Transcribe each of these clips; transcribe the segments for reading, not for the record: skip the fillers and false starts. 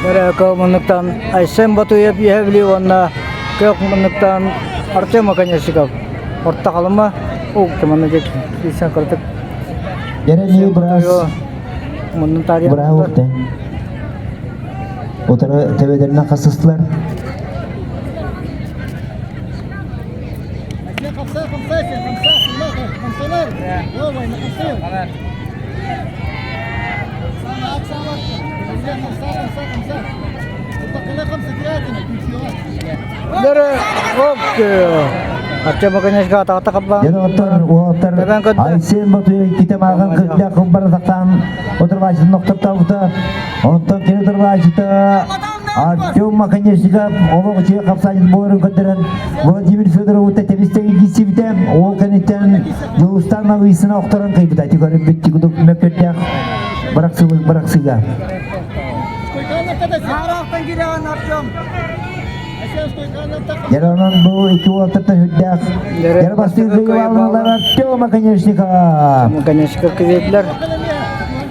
Бэрээкэ муннуктан Айсен Батуев Үөһэ Бүлүү уонна Күөх муннуктан Артем Оконешников Орто Халыма манна дьэ киирсэн кыратык Дьэрэ быраас муннун таарыйан бырааһы уурда. Утары төбөдөрүнэн хасыстылар. Уолаттар Айсен Батуев иккитэ мааҕын кырдьа кылбара сатаан утарбааччытын нохтортообута. Онтон кини утарбааччыта Артем Маконечников олох үчүгэй хапсаанньыт буоларын көрдөрөн Владимир Федорову тэбис-тэҥ киирсибитэ. Ол кэнниттэн Дьулустан Налыйсына охторон кыйбыта. Ити көрүммүт кудук мөккүрдээх бырахсыбыт бырахсыга. Яронан бу икки уолаттартан үрдээх Яра бастыыр кыйыбааллар Артем Оконечников. Оконечников кириэтлэр.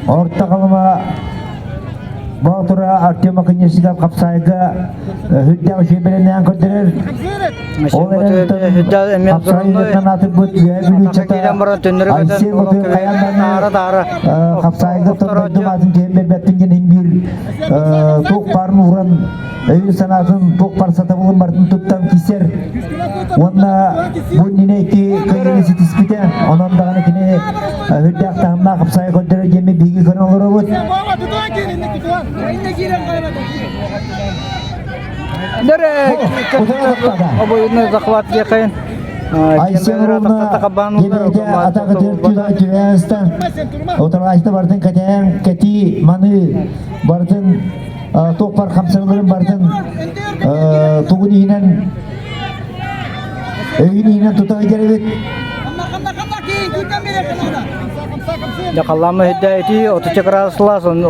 Орто халыма Боотура Артем Оконечников хапсайга үрдээх үчүгэй бэлэмнээн көрдөрөр. Ол эрэн хапсайгытынан атырбыт Үөһээ Бүлүүчэтэ Айсен Ботуев хайаан даҕаны хапсайга тордойдум атын киһин бербэппин диэн иһин биир туох баарын ууран өйүн-санаатын туох баар сатабылын барытын туттан кисэр уонна бу иннинэ икки кыайыыны ситиспитэ. Онон даҕаны кини үрдээх таһымнаах хапсайга көрдөрөр диэммит биһиги көрөн олоробут. Обоюдный захват диэхин. Айсен Ровна кебете атака төртү түбэста. Отарашта бартын кэтээн кэти маны бартын туох хамсаналарын бартын тугун иһинэн өйүн иһинэн тута дьэребит. Дьахаллаама ити отуча градуслаас он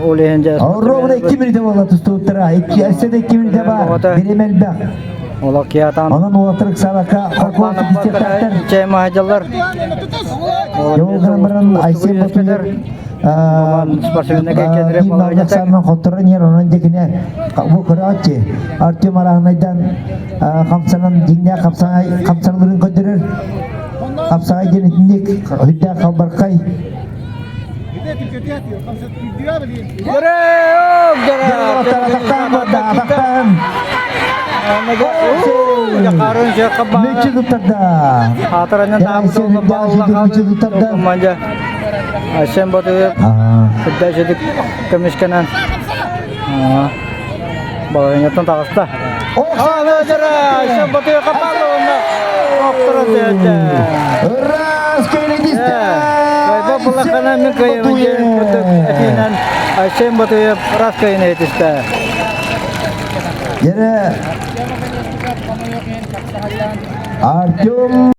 ол иһин дьэ Ровно 2 минута буолла тустууттара. Икки өссө да 2 минута бар. Бирим элбэх. Олох киатан Онон уолаттар сабакка хоркуон истиэхтээхтэр. чэй маһадьаллар. Йол гынан баран Айсен Батуев спортсменнарга хотторон иһэр онон дьэкине бу көрөөччү Артем Араһынайдан хамсанан дьиҥнээх хамсаналарын көрдөрөр хапсаҕай диэн итинник үрдээх халбархай Мүччү туттарда. Мүччү туттарда. Айсен Ботуев үрдэ көмүскэнэн балаһыанньаттан таҕыста. Айсен Ботуев хаппаалла уонна охторон түһэрдэ. Раз кэлидистэ! Кыайба буллаххына мин кыайабын диэн курдук этиинэн Айсен Ботуев раз кыайыны этистэ. Yine Артем.